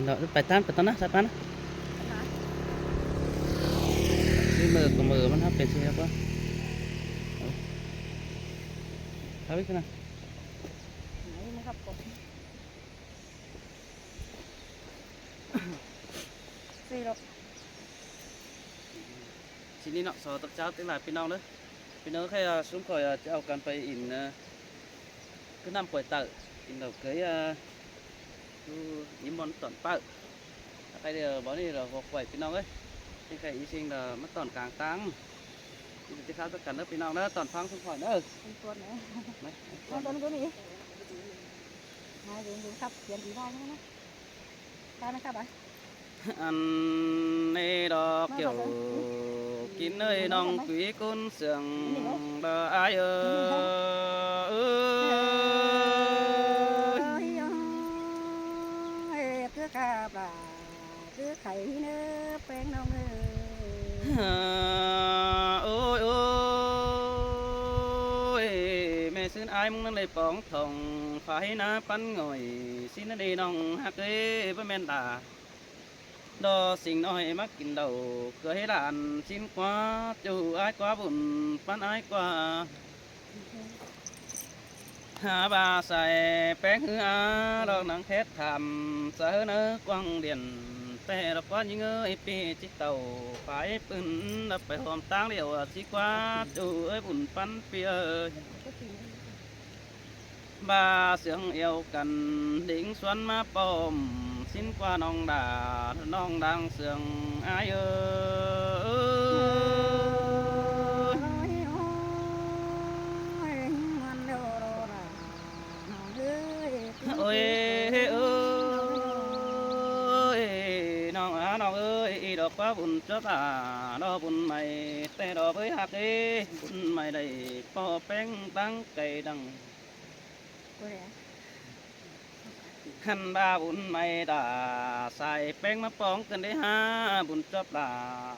ເນາະ ໄປຕາມ ໄປຕາມນະ ສັດມານະ ຊິເມີກໍເມີ ມັນຫາເປັນຊິແບບວ່າ ເອົາໄປນະ ໄປນະ ທີນີ້ເນາະ ສອງຕອນເຊົ້າ ຕິງຫຼາຍພີ່ນ້ອງເດີ ພີ່ນ້ອງເອີຍ ຊຸມຂ້ອຍຈະເອົາກັນໄປອິນ ຄືນ້ຳປອຍເຕີ ກິນເຫຼົ້າເກີຍ ຢູ່ຍິມບ່ອນຕອນເປີ ຖ້າໃຜດຽວບໍ່ນີ້ລະຫົວໄຟພີ່ນ້ອງເອີຍ ເປັນໃຄອີຊິງລະມາຕອນກາງຕັງ ຕິດຕາມກັນເດີພີ່ນ້ອງເດີ ຕອນພັງຊຸມຂ້ອຍເດີ ເປັນຄົນເນາະ ມາ ເປັນຄົນ ເປັນຄົນນີ້ ມາເບິ່ງ ເບິ່ງຄັບ ຂຽນດີໄດ້ນະ ໄດ້ນະຄັບ ອັນນີ້ດອກ ເຈົ້າກິນເອີຍ ນ້ອງກຸຍກຸນເຊື່ອງ ດອກອ້າຍເອີຍ ຄືຄາບລາ ຄືໄຂ່ເນີແປ້ງນ້ອງເອີຍ ໂອ້ຍ ໂອ້ຍ ແມ່ຊື່ນອ້າຍ ມຶງນັ້ນໄດ້ປອງທ່ອງ ຝາຍໜ້າປັນຫງອຍ ຊິນນະດີນ້ອງຮັກເອີຍ ບໍ່ແມ່ນດາ ດອກຊິງນ້ອຍມາກິນເຫຼົ້າ ເກືອໃຫ້ຫຼານຊິນກວ່າ ເຈົ້າອ້າຍກວ່າບຸນປັນອ້າຍກວ່າ ຫາວ່າໃສ່ແປ້ງເຮືອ ດອກນາງແຄດຖາມ ສະເຫີເນີກວ້າງດຽນ ແຕ່ດອກກວ່າຍິງເອີຍ ປີຈິເຕົາ ຝາຍປືນ ດັບໄປຫອມຕາງດຽວຊິກວ່າ ເຈົ້າເອີຍບຸນປັນປີເອີຍ. ບ່າເຊື່ອງອຽວກັນ ດິງສວນມາປ້ອມ ຊິນກວ່ານ້ອງດາ ນ້ອງດາງເຊື່ອງອ້າຍເອີຍ ໂອ້ຍ ເອີຍ ນ້ອງອາ ນ້ອງເອີຍ ດອກກວ່າບຸນຈະບາ ດອກບຸນໃໝ່ ແຕ່ດອກເອີຍຮັກເອີຍ ບຸນໃໝ່ໄດ້ພໍ້ແປ້ງຕັ້ງໄກດັງ ຫັ້ນວ່າບຸນໃໝ່ດາ ສາຍແປ້ງມາປ້ອງກັນໄດ້ຫາ ບຸນຈອບລາ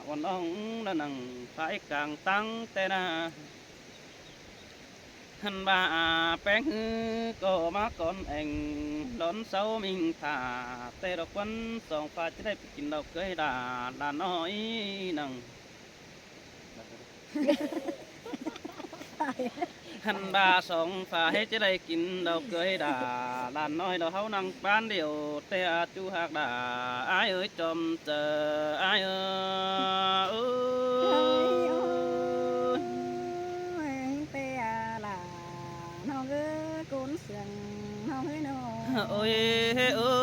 ອ່ອນອ່ອງລະນັ່ງ ພາຍກາງຕັ້ງແຕ່ໜ້າ ຫັ້ນວ່າແປ້ງຮືກໍມາກ່ອນແອງ ດອນເຊົາມິງຖ້າ ແຕ່ດອກວັນສອງຟ້າຈະໄດ້ໄປກິນດອກເກີຍດາ ຫຼານນ້ອຍນັ່ງ ຫັ້ນວ່າສອງຝາເຮັດຈະໄດ້ກິນດອກເກີຍດາ ຫຼານນ້ອຍດອກເຮົານັ່ງປານດຽວ ແຕ່ອາຈຸຮັກດາ ອ້າຍເອີຍຈອມເຈີ ອ້າຍເອີຍ ແຕ່ອາຫຼາ ນ້ອງເອີຍ ກຸນເຊື່ອງ ນ້ອງເອີຍນ້ອງ ໂອ້ຍ ເອີ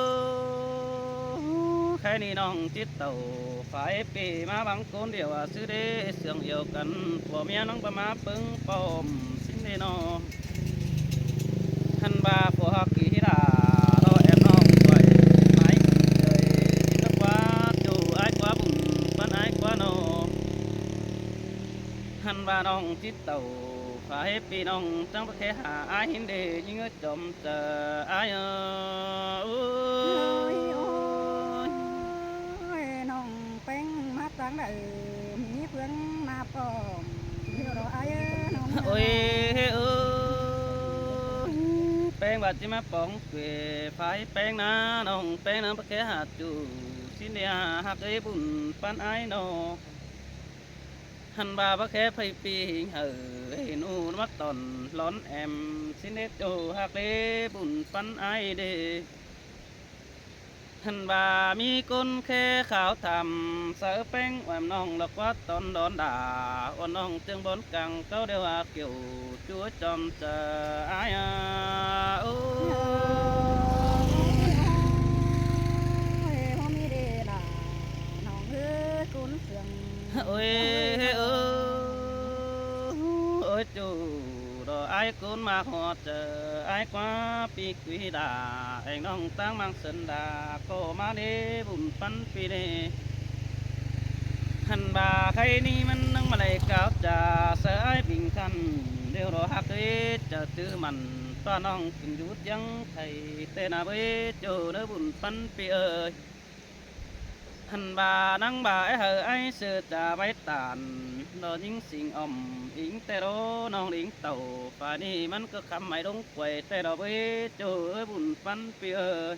ຍ ໃຄນີ້ນ້ອງຈິດເຕົາ ຝາຍເປມາບັງໂກນດຽວ ອາຊື່ເດເຊື່ອງອຽວກັນ ຜົວເມຍນ້ອງປະມາເບິ່ງປ້ອມ ຊິງເດນ້ອງ ຫັ້ນວ່າຜົວຮັກກີດາ ລໍແອບນ້ອງໄວ້ ໝາຍເຈີຍ ຊິນກວ່າໂຈ ອ້າຍກວ່າບຸນ ປັນອ້າຍກວ່ານ້ອງ ຫັ້ນວ່ານ້ອງຈິດເຕົາ ຝາເຮັດພີ່ນ້ອງ ຈັ່ງປະແຄຫາອ້າຍເຫັນເດ ຍິງເອີຍຈອມ ເອີ ອ້າຍເອີຍ ໂອ້ຍ ໂອ້ຍ ນ້ອງແປ້ງມາຈັ່ງໃດ ມີເພື່ອນມາພ້ອມ ດຽວລໍອ້າຍເອີຍ ນ້ອງ ໂອ້ຍ ເອີ ແປ້ງວ່າຊິມາປ້ອງເກ ຝາຍແປ້ງນາ ນ້ອງແປ້ງນາປະແຄຫາຈູ ຊິເນຫາຮັກເອີຍ ບຸນປັນອ້າຍນ້ອງ ຫັ້ນວ່າບັກແຄໄພປີຫິງເຫີ ເຫັນອູມາຕ້ອນຫຼອນແອມ ຊິເນໂຈຮັກເດ ບຸນປັນອ້າຍເດ ຫັ້ນວ່າມີກົ້ນແຄຂາວທຳ ສາວແປ້ງແອມນ້ອງດອກວ່າຕອນດອນດາ ອ່ອນນ້ອງເຈີງບອນກາງເກົ້າດຽວອາ ເກວຈູຈອມຈາອ້າຍ ໂອ້ຍ ໂອ້ຍ ໂອ້ຍ ເອີ ໂອ້ຍ ໂອ້ຍ ຈູດອກອ້າຍກຸນມາຮອດເຈີ ອ້າຍກວ່າປີກວີດາ ແອງນ້ອງຕາງມັງເສິນດາ ກໍມາເດບຸນປັນປີເດ ຫັ້ນວ່າໃຄນີ້ມັນນັງມາໄລກາວຈາ ເສືອອ້າຍບິງຄັນ ດຽວລໍຮັກເດ ຈະຈື່ມັນ ຕົວະນ້ອງກິນຢູ່ຈຽງໄທ ແຕ່ນາເວີຍໂຈເດີບຸນປັນປີເອີຍ ຫັ້ນວ່ານາງບ່າໄອ້ເຫີໄອ້ເສືອຈາໄວ້ຕານ ດອຍິງສິງອ່ອມ ອິງແຕ່ໂດນ້ອງລິງເຕົ່າ ຝານີ້ມັນກໍຄຳໄມ້ດົງກວຍ ແຕ່ດອກເວີຍໂຈເອີຍບຸນປັນປີເອີຍ.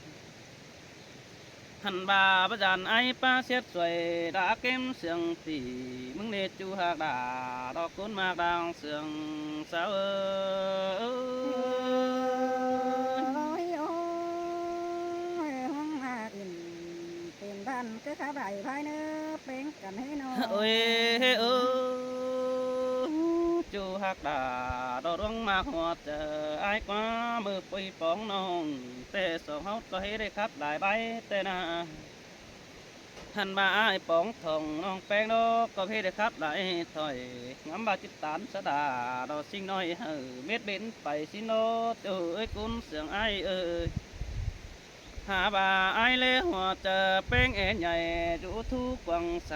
ອັນວ່າບໍ່ຢ້ານອ້າຍປາເສດສວຍ ດາເກັມເຊື່ອງຕີ ມຶງເນຈູຮັກດາ ດອກກຸນມາກດາງເຊື່ອງສາວເອີຍ. ໂອ້ຍ ໂອ້ຍ ຫ້ອງອາອິນ ເປັນບ້ານຄືຂາບໄຫຼພາຍເນີ ເປັນກັນໃຫ້ນ້ອງ ໂອ້ຍ ເອີຍ ຈູຮັກດາ ດອກດວງມາກຫົວໃຈ ອ້າຍກວ່າມືປຸຍປອງນ້ອງ ແຕ່ສອງເຮົາກໍເຮັດໄດ້ຄັບຫຼາຍໃບແຕ່ນາ ຫັ້ນວ່າອ້າຍປອງທອງ ນ້ອງແປ້ງດອກກໍເຮັດໄດ້ຄັບຫຼາຍຖ້ອຍ ງາມວ່າຈິດຕານສະດາ ດອກສິ່ງນ້ອຍເຮີ ເມັດເບັນໄປຊິນດອກ ເຈົ້າເອີຍ ກຸນເຊື່ອງອ້າຍເອີຍ. ຫາວ່າອ້າຍແລຫົວຈະແປ້ງແອໃຫຍ່ ຢູ່ທູກວ້າງໃສ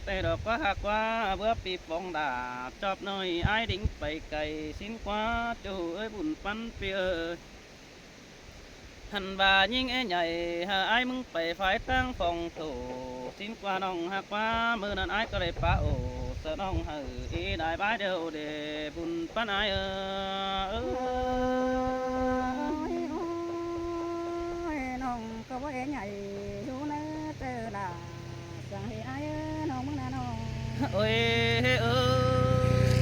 ແຕ່ດອກກວ່າຫາກວ່າເບືອປີປອງດາ ຈອບໜ້ອຍອ້າຍດິງໄປໄກ ຊິນກວ່າເຈົ້າເອີຍ ບຸນປັນປີເອີຍ. ຫັ້ນວ່າຍິງແອໃຫຍ່ ຫາອ້າຍມຶງໄປຝ່າຍຕັ້ງຟອງໂຕ ຊິນກວ່ານ້ອງຫາກວ່າ ມື້ນັ້ນອ້າຍກໍໄດ້ປະໂອ ສະໜອງໃຫ້ເອດາຍບາດດຽວເດ ບຸນປັນອ້າຍເອີຍ. ໂອ້ຍ ໂອ້ຍ ນ້ອງກໍບໍ່ເອໃຫຍ່ຢູ່ເນີເຕີລາ ສັງເຫອ້າຍເອີຍ ນ້ອງມຶງນະນ້ອງ ໂອ້ຍ ເອີຍ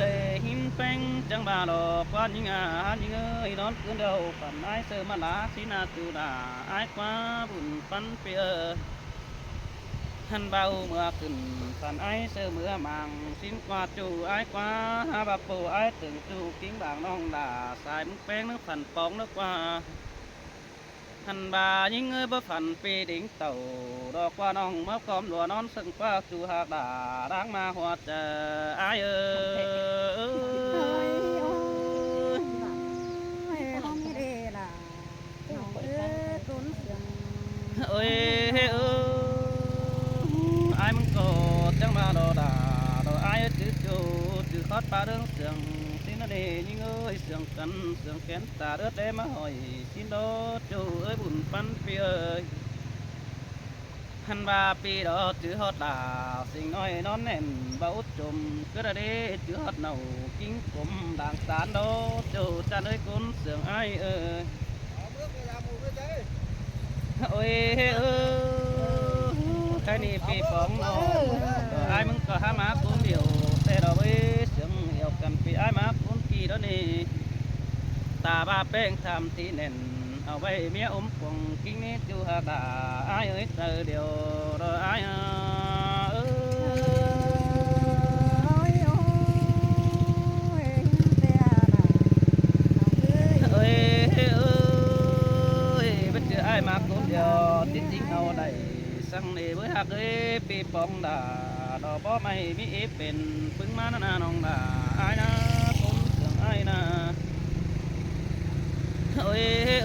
ໄດ້ຍິນແປ້ງຈັ່ງວ່າຫຼອກວ່າຍິງອາ ຍິງເອີຍ ນອນຄືນດຽວຝັນອ້າຍເຊີມາລາ ຊິນາຈູດາ ອ້າຍກວ່າບຸນປັນປີເອີຍ. ຫັ້ນເວົ້າເມື່ອຂຶ້ນ ສັນອ້າຍເຊີເມືອມາງ ຊິນກວ່າຈູອ້າຍກວ່າ ຫາວ່າໂປອ້າຍເຖິງຈູກິງບາງນ້ອງດາ ສາຍມຶງແປ້ງນຳຝັນປອງເລີກວ່າ ຫັ້ນວ່າຍິງເອີຍ ບໍ່ຝັນປີດິງເຕົາ ດອກກວ່ານ້ອງມາຄອມຫຼວນອນ ເຊິ່ງກວ່າຈູຫາກດາດາງມາຫົວໃຈອ້າຍເອີຍ. ໂອ້ຍ ໂອ້ຍ ນ້ອງເອີຍ ກຸນເຊື່ອງ ໂອ້ຍ ເອີຍ ອ້າຍມັນກໍຈັ່ງມາດອກດາ ດອກອ້າຍເອີຍ ຈື່ຈູ ຈື່ຄອດປາເລື່ອງເຊື່ອງ ຊິນນະເດ ຍິງເອີຍ ເຊື່ອງກັນ ເຊື່ອງແກນ ຕາເລືອດແດມາຫ້ອຍ ຊິນດອກ ເຈົ້າເອີຍ ບຸນປັນປີເອີຍ. ຫັ້ນວ່າປີດອກຈື່ຮອດດາ ສິ່ງນ້ອຍນອນແໜ້ນ ເບົາຈົມ ກະດະເດ ຈື່ຮອດເນົ່າ ກິງກົມດ່າງສານດອກ ເຈົ້າຈັນເອີຍ ກຸນເຊື່ອງອ້າຍເອີຍ. ໂອ້ຍ ເອີຍ ໃຄນີ້ປີປອງນ້ອງ ເອີ ອ້າຍມຶງກໍຫາມາຄົນດຽວ ແຕ່ດອກເອີຍ ເຊື່ອງດຽວກັນ ປີອ້າຍມາຄົນກີດອກນີ້ ຕາບາແປ້ງທຳທີ່ແໜ້ນ ເອົາໄວ້ເມຍອົມປົງ ກິງນີ້ຈູຫາກດາ ອ້າຍເອີຍ ໃຈດຽວດອກອ້າຍເອີຍ. ໂອ້ຍ ໂອ້ຍ ເອີຍ ເອີຍ ບໍ່ເຈີອ້າຍມາຄົນດຽວ ຈິດຈິງເອົາໄດ້ ສັງເດເວີຍຮັກເອີຍ ປີປອງດາ ດອກບໍ່ໄມ້ມີເອເປັນ ປຶງມານານານ້ອງດາ ອ້າຍນາ ຄົນເຄື່ອງອ້າຍນາ. ໂອ້ຍ ເອີຍ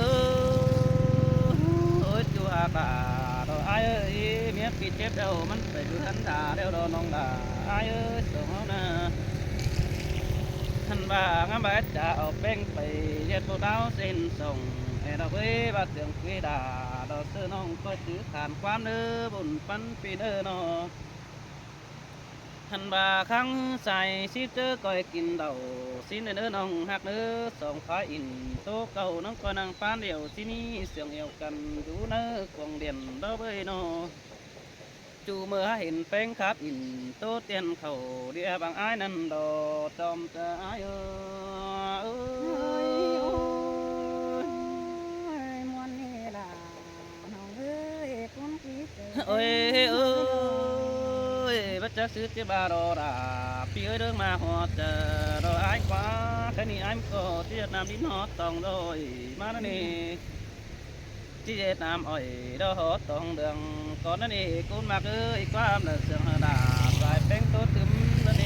ໂອ້ຍ ຈູຫາກດາ ດອກອ້າຍເອີຍ ເມຍປີເຈັບແລ້ວ ມັນໄປຢູ່ຫັ້ນດາແລ້ວດອກນ້ອງດາ ອ້າຍເອີຍ ສອງເຮົານາ. ຫັ້ນວ່າງາມບາດຈາເອົາແປ້ງໄປເຮັດບໍ່ດາວເສັ້ນສອງ ແອດອກເອີຍ ວ່າເທື່ອງເວດາ ດອກເຊີນ້ອງກໍຈື່ຂານຄວາມເດີ ບຸນປັນປີເດີເນາະ. ຫັ້ນວ່າຄັ້ງສາຍຊິເຈີກ້ອຍກິນເຫຼົ້າ ຊິນເດີນ້ອງຮັກເດີ ສອງພາອິນໂຕເກົ່າ ນ້ອງກໍນັ່ງປານດຽວ ຊິມີເສຽງອຽວກັນ ຢູ່ໃນກວາງດຽນດອກເອີຍເນາະ. ຈູເມື່ອເຫັນແປ້ງຄາບອິນ ໂຕຕຽນເຂົ້າເດຍບາງອ້າຍນັ້ນດອກ ຈອມຈະອ້າຍເອີຍ. ໂອ້ຍ ໂອ້ຍ ມ່ວນເດລາ ນ້ອງເອີຍ ຄົນທີ່ເກີດ ໂອ້ຍ ໂອ້ຍ ບໍ່ຈັກຊື່ຈິບາດອກດາ ປີເອີຍ ເດີມາຮອດຈະດອກອ້າຍກວ່າ ແຄ່ນີ້ອ້າຍມັນກໍຊິເຮັດນ້ຳດິນຮອດຕອງດອຍ ມານະນີ້ ທີ່ເຮັດນ້ຳອ້ອຍດອກຫອດຕອງເດືອງ ກ່ອນນັ້ນເອ ກຸນມາກເອີຍ ຄວາມເລີກເຊື່ອງຫາດາ ສາຍແປ້ງໂຕຕຶມນັ້ນເອ.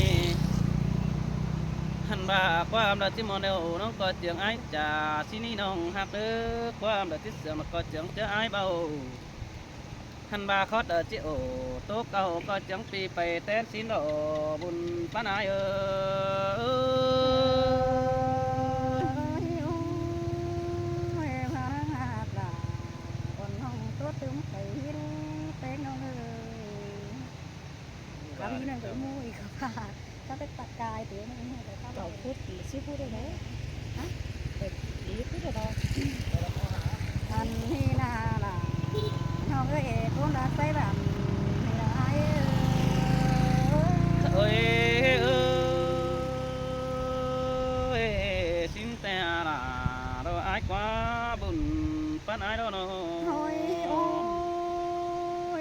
ຫັ້ນວ່າຄວາມເລີກທີ່ມອນແນວ ນ້ອງກໍເຈືອງອ້າຍຈາ ຊິນີ້ນ້ອງຮັກເດີ ຄວາມເລີກທີ່ເຊື່ອງ ນ້ອງກໍເຈືອງຈະອ້າຍເບົາ. ຫັ້ນວ່າຄອດເດີຈິໂອ ໂຕເກົ່າກໍເຈືອງປີໄປແຕ່ນຊິນດອກ ບຸນປານອາຍເອີຍ. ໂອ້ຍ ພາລະງາດລາ ບ່ອນນ້ອງຕົວຕຶມໄປເຫັນແປ້ງນ້ອງເອີຍ. ຄຳນີ້ນັ້ນກໍໝູ່ອີກ ຂ້າພາດ ຖ້າໄປປະກາຍເຕີ ມັນຮູ້ແຕ່ຄຳ ເຈົ້າພຸດ ຊິພຸດໄດ້ເນາະ ຮະ ໄປອີກພຸດໄດ້ເນາະ. ອັນນີ້ນາລະ ນ້ອງເອີຍ ຄົນລາວໃສ່ບ້ານໃຫ້ລາຍເອີຍ ເອີຍ ເອີຍ ຊິນແຕ່ລາ ດອກອ້າຍກວ່າບຸນປານອ້າຍດອກນ້ອງ ໂອ້ຍ ໂອ້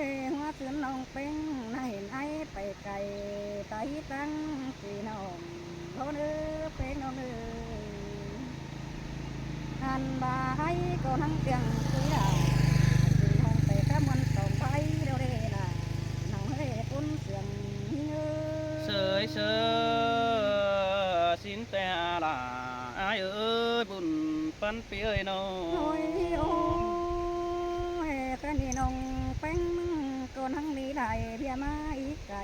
ຍ ຫົວຊື່ນນ້ອງ ເປັງນາເຫັນອ້າຍໄປໄກ ຕາຍຕັ້ງພີ່ນ້ອງ ໂລເດີເປັງນ້ອງເອີຍ ອັນວ່າອ້າຍກໍນັ່ງຕຽງຄຸຍລາ ຊິຫ້ອງແຕ່ກະມ່ວນສອງໃບໂລເດລາ ນ້ອງເອີຍ ຄົນເຊື່ອງເອີຍ ເຊີຍເຊີຍ ຊິນແຕ່ລາ ອ້າຍເອີຍ ບຸນ ປັນປີເອີຍນ້ອງ ໂອ້ຍ ໂອ້ຍ ຄັນນີ້ນ້ອງແປ້ງ ມຶງກໍນັ່ງດີຫຼາຍ ເພຍມາອີກໄກ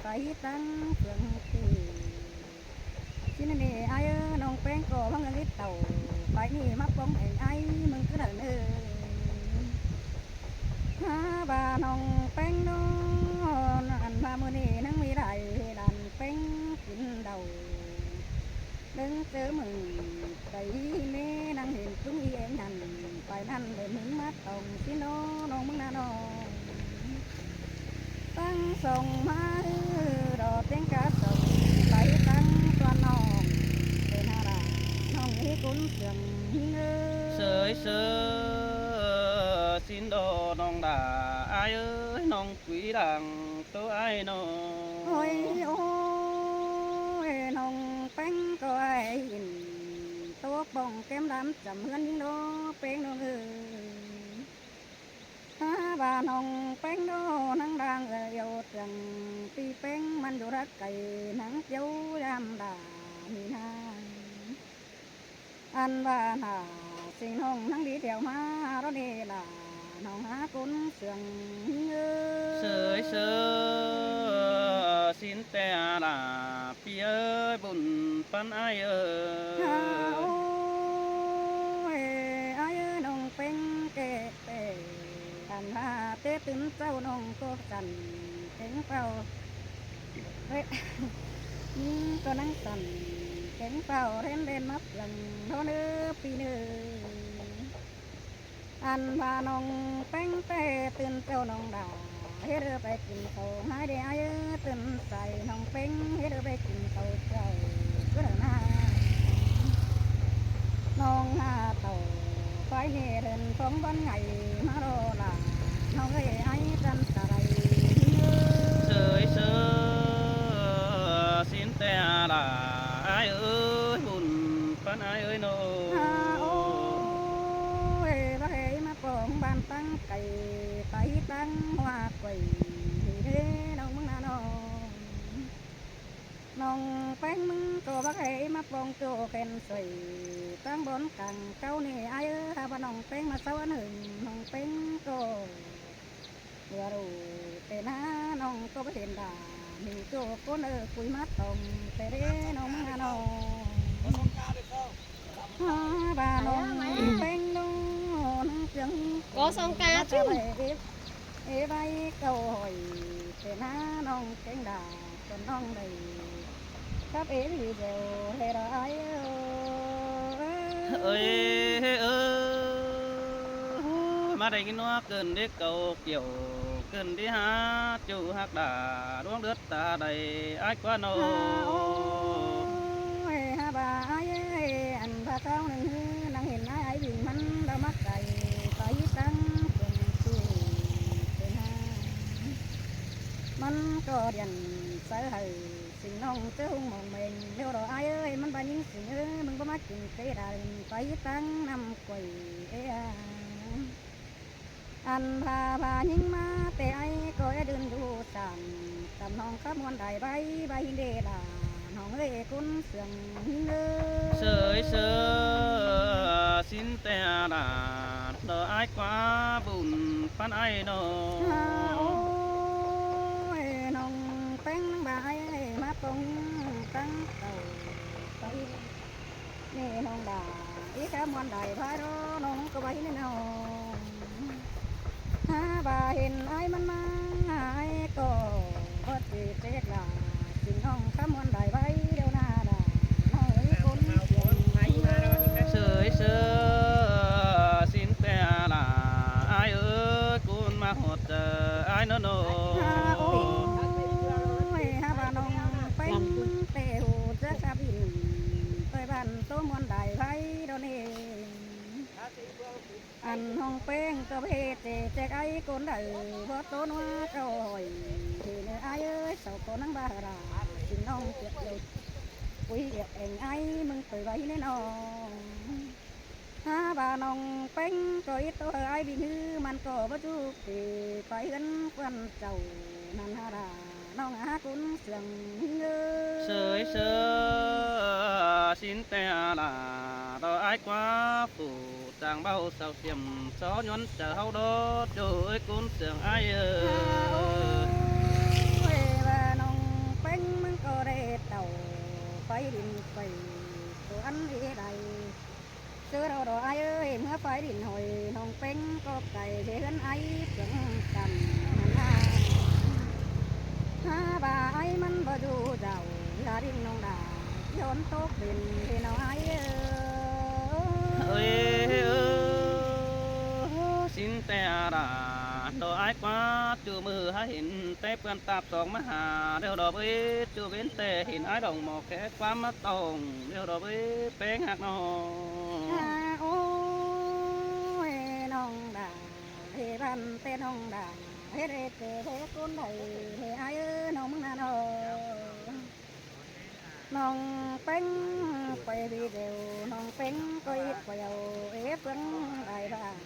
ໄປຕັ້ງເຄື່ອງຕີ ຊິນນີ້ອ້າຍເອີຍ ນ້ອງແປ້ງກໍຫວັງເງິນເອົາ ໄປນີ້ມາປ້ອງແອງອ້າຍ ມຶງຄືເດີເອີຍ ຫາວ່ານ້ອງແປ້ງນ້ອງ ອັນວ່າມື້ນີ້ນັ່ງມີຫຼາຍ ຫຼານແປ້ງກິນເຫຼົ້າ ເບິ່ງເຈີມຶງໄກເມ ນັ່ງເຫັນຈຸ້ງອີແອງຫັ້ນ ໄປນັ້ນເດີມຶງມາຕ້ອງຊິນ້ອງ ນ້ອງມຶງນະນ້ອງ ຕັ້ງສອງມາດອກເຕັງກະສອງ ໄປຕັ້ງຕົວນ້ອງ ເປັນຫາລາ ນ້ອງເອີຍ ຄົນເຊື່ອງເອີຍ ເຊີຍເຊີຍ ຊິນດອກນ້ອງດາ ອ້າຍເອີຍ ນ້ອງ ກຸຍດັງໂຕອ້າຍນ້ອງ ໂອ້ຍ ໂອ້ຍ ນ້ອງແປ້ງກໍອ້າຍອິນ ໂຕປ້ອງແກ້ມດຳຈຳເຮືອນຍິງໂດເປັງນ້ອງເອີຍ ຫາວ່ານ້ອງແປ້ງໂດນັ່ງດາງເອີ່ຽວເຕີງ ປີແປ້ງມັນຢູ່ລັກໄກ ນັ່ງຈຽວຍາມດາມີນາ ອັນວ່າໜ້າ ຊິງນ້ອງນັ່ງດີດຽວມາໂລເດລາ ນ້ອງຫາຄົນເຊື່ອງເອີຍ ເຊີຍເຊີຍ ຊິນແຕ່ລາ ປີເອີຍ ບຸນປັນອ້າຍເອີຍ ຫາ ໂອ້ຍ ອ້າຍເອີຍ ນ້ອງເປັງແກ່ແປ ອັນຫາແຕ່ຕື່ນເຊົ້າ ນ້ອງກໍສັ່ນເກັງເປົ່າ ເອີຍ ຍິງກໍນັ່ງສັ່ນເກັງເປົ່າ ແລ່ນແລ່ນມາເພື່ອງໂດເດີ ປີເດີ ອັນວ່ານ້ອງແປ້ງແຕ່ຕື່ນເຈົ້ານ້ອງດາ ເຮັດເດີໄປກິນເຂົ້າ ຫາຍເດອ້າຍເອີຍຕື່ນໃສ ນ້ອງແປ້ງເຮັດເດີໄປກິນເຂົ້າເຈົ້າ ເດີນາ ນ້ອງຫາເຕົ້າ ໄປເນເດີນຂອງບ່ອນໃຫຍ່ມາລໍຫຼ້າ ນ້ອງເອີຍອ້າຍກັນຕະໄລ ເຊີຍເຊີຍ ຊິນແຕ່ອາລາ ອ້າຍເອີຍ ບຸນ ປັນອ້າຍເອີຍນ້ອງ ຫາໂອ້ຍ ບັກເອີຍມາປອງບ້ານຕັ້ງໄກ ໄປຕັ້ງຫົວກ້ວຍເດ້ນ້ອງເມືອງນານ້ອງ ນ້ອງແປ້ງມຶງກໍບັກເອີຍມາປອງໂຈແຂນສວຍ ຕັ້ງບ່ອນກາງເກົ່ານີ້ອ້າຍເອີຍ ຫາວ່ານ້ອງແປ້ງມາເຊົາອັນຫຶງ ນ້ອງແປ້ງກໍ ເມື່ອຮູ້ແຕ່ໜ້ານ້ອງກໍບໍ່ເຫັນດາ ມີໂຈຄົນເອີຍ ຄຸຍມາຕ້ອງແຕ່ເດ້ນ້ອງເມືອງນານ້ອງ ຫາວ່ານ້ອງແປ້ງນ້ອງນາງເຈືອງ ກໍສອງກາຈຸ ເອ ເອໄວ້ເກົ້າຮ້ອຍ ແຕ່ໜ້ານ້ອງແກ້ງດາ ສ່ວນນ້ອງໄດ້ ກັບເອວີແວວເຮັດອ້າຍເອີຍ ເອີຍ ເອີຍ ມາໄດ້ຍິນວ່າເກີນເດັກເກົ່າກ່ຽວ ເກີນທີ່ຫາເຈົ້າຮັກດາ ດວງເລືອດຕາໃດອ້າຍກວ່ານ້ອງ ຫາໂອ້ຍ ຫາວ່າອ້າຍເອີຍ ອັນວ່າຄາວໜຶ່ງນາງເຫັນອ້າຍ ອ້າຍວິງມັນລະມັກໄກ ໄປຕັ້ງເປັນຊື່ເປັນນາງ ມັນກໍດຽນໃສ່ໃຫ້ ຊິງນ້ອງເຈີຫຸງມອງເມັງ ແລ້ວດອກອ້າຍເອີຍ ມັນວ່າຍິງຊິງເອີຍ ມຶງບໍ່ມາກິນເກດາ ໄປຕັ້ງນ້ຳກ້ວຍເອອາ ອັນພາພາຍິງມາແຕ່ໄອກໍແອດຶນຢູ່ສ້າງ ກຳນ້ອງຂະມວນໄດ້ໃບ ໃບເດລາ ນ້ອງເອີຍຄົນເຊື່ອງຍິງເອີຍ ເຊີຍເຊີຍ ຊິນແຕ່ອາລາ ດອກອ້າຍກວ່າບຸນ ປັນອ້າຍນ້ອງ ຫາໂອ້ຍ ນ້ອງແປ້ງບາຍ ມາປົງຕັ້ງເຕົ້າໄປ ນີ້ນ້ອງດາ ອີກະມ່ວນໄດ້ພາໂດ ນ້ອງກໍໄວ້ໃນນ້ອງ ຫາວ່າເຫັນອ້າຍມັນມາ ອ້າຍກໍບໍ່ຕິເຈກລາ ຊິນ້ອງຄະມ່ວນໄດ້ໄວ້ດຽວໜ້າດາ ນ້ອງເອີຍຄົນ ເຊີຍເຊີຍ ຊິນແຕ່ອາລາ ອ້າຍເອີຍຄົນ ໂຕມ່ວນໄດ້ໄວດອກນີ້ ອັນນ້ອງແປ້ງກໍເຮັດແຈກອ້າຍຄົນໃດ ບໍ່ໂຕນົວເກົ້າຮ້ອຍ ເຮັດໃຫ້ອ້າຍເອີຍ ເຊົາກໍນັ່ງບາລາ ຊິນ້ອງເກັບເອົາ ອຸ້ຍ ເກັບແອງອ້າຍ ມຶງໄປໄວແນ່ນ້ອງ ຫາວ່ານ້ອງແປ້ງກໍອີໂຕອ້າຍວິນ ມັນກໍບໍ່ຈຸເກ ໄປເຮືອນເພື່ອນເຈົ້ານັ້ນຫາລາ ນ້ອງຫາກຸນເຊື່ອງເອີຍ ເຊີຍເຊີຍ ຊິນແຕ່ອາລາ ດອກອ້າຍກວ່າຜູ້ຈາງເວົ້າເຊົາສຽມ ຊໍຍວນຈາເຮົາດອກ ໂຈເອີຍກຸນເຊື່ອງອ້າຍເອີຍ ໂອ້ຍ ວ່ານ້ອງແປ້ງມັນກໍໄດ້ເຕົ້າ ໄປດິນໄປຕົວອັນເອໄດ ເຊີເຮົາດອກອ້າຍເອີຍ ເມືອໄຟດິນຫອຍ ນ້ອງເປັງກໍໄກ່ເຮືອນອ້າຍເຄິ່ງກຳນາ ຫາວ່າອ້າຍມັນບໍ່ຢູ່ເຈົ້າ ລາດິນນ້ອງດາ ຍ້ອນຕົກເປັນເນເອົາອ້າຍເອີຍ ເອີຍ ເອີຍ ຊິນແຕ່ອາດາ ດອກອ້າຍກວ່າ ຈຸມື້ຫາເຫັນແຕ່ເປື້ອນຕາບສອງມະຫາ ດຽວດອກເອີຍ ຈຸເວັນແຕ່ເຫັນອ້າຍດອກໝໍແຄຄວາມມາຕ້ອງ ດຽວດອກເອີຍ ແປ້ງຮັກນ້ອງ ອາ ໂອ້ຍ ນ້ອງດາ ເຮບ້ານແຕ່ນ້ອງດາ ເຮັດໃຫ້ເກີດເພຄົນໃດ ເຮອ້າຍເອີຍ ນ້ອງມຶງນານ້ອງ ນ້ອງແປ້ງໄປດີເດວ ນ້ອງແປ້ງກໍອີກແປວ ເອເຟືອງໄດ້ບ້ານ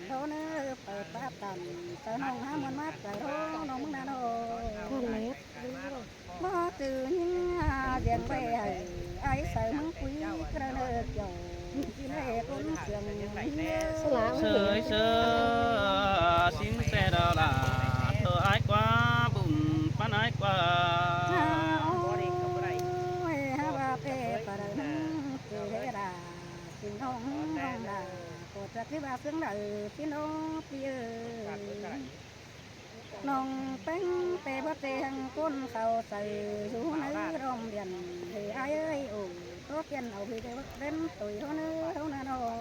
ໂທເນີໄປປາບຕາມ ເຈົ້ານ້ອງຫາມວນມາໃຈໂທ ນ້ອງມຶງນານ້ອງ ບໍ່ຈື່ຍິງອາດຽງໄປໃຫ້ ອາໄສເມືອງປຸຍກະເນີກເຈົ້າ ຊິໄດ້ຄົນເຊື່ອງເອີຍ ເຊີຍເຊີຍ ຊິນແຕ່ດາລາ ໂຕອ້າຍກວ່າ ບຸນປານອ້າຍກວ່າ ໂອ້ຍ ຫາວ່າເປປາດານເຈເດດາ ຊິນ້ອງນ້ອງດາ ກໍຈັກຊິວ່າເຊື່ອງໃດ ຊິນ້ອງປີເອີຍ ນ້ອງແປ້ງແຕ່ບໍ່ແຈ້ງກົ້ນເຂົ້າໃສ່ຢູ່ໃນລອມດຽນ ເຮອ້າຍເອີຍ ໂອ້ ໂຕປ່ຽນເອົາພີເດເວັນຕຸຍເຮົາເນີເຮົານານ້ອງ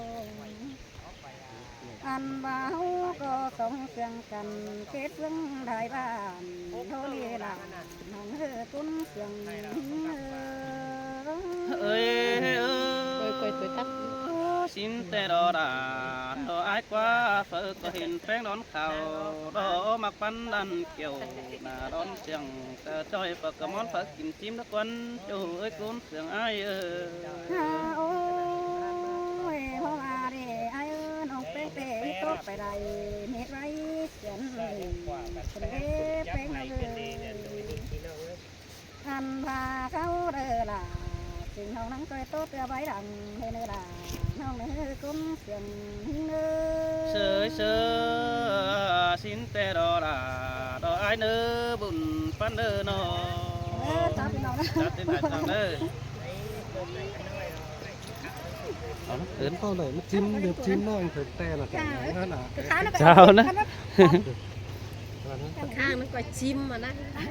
ອັນວ່າເຮົາກໍສອງເຊື່ອງກັນ ເຂດເຟືອງໄດ້ບ້ານເຮົານີ້ລະ ນ້ອງເອີຍ ກຸນເຊື່ອງເອີຍ ເອີຍ ເອີຍ ຊິນແຕ່ດອດາ ດອກອ້າຍກວ່າ ເຟີກໍເຫັນແປ້ງດອນ ເຂົາດອກໝາກປັນດັນກ່ຽວ ໜ້າດອນສຽງແຕ່ຈ້ອຍ ປາກກະມອນຝາກກິນຈິ້ມນະກວນ ໂຈເອີຍກຸນເຊື່ອງອ້າຍເອີຍ ໂອ້ຍ ເພາະວ່າເດອ້າຍເອີຍ ນ້ອງແປ້ງເປຕົກໄປໄດ້ ເຮັດໄວ້ສຽນເດ ເປັນເດແປ້ງເອີຍ ອັນພາເຂົາເດີລະ ຊິນ້ອງນັ່ງຈ້ອຍໂຕເທື່ອໃບດຳເດີເນີລະ ນ້ອງເນີກຸນ ເຊື່ອງເອີຍ ເຊີຍເຊີຍ ຊິນແຕ່ດອກຫຼ້າ ດອກອ້າຍເນີ ບຸນປັນເດີນ້ອງ ເອີ ຕາມພີ່ນ້ອງເດີ ຕາມພີ່ນ້ອງເດີ ເອົາລະ ເອີ້ນເຂົ້າເລີຍ ມັນຈິ້ມ ເດີຈິ້ມນ້ອງເພິ່ນແຕ່ລະ ເຈົ້ານະ ຂ້າງມັນກໍຈິ້ມຫັ້ນນະ.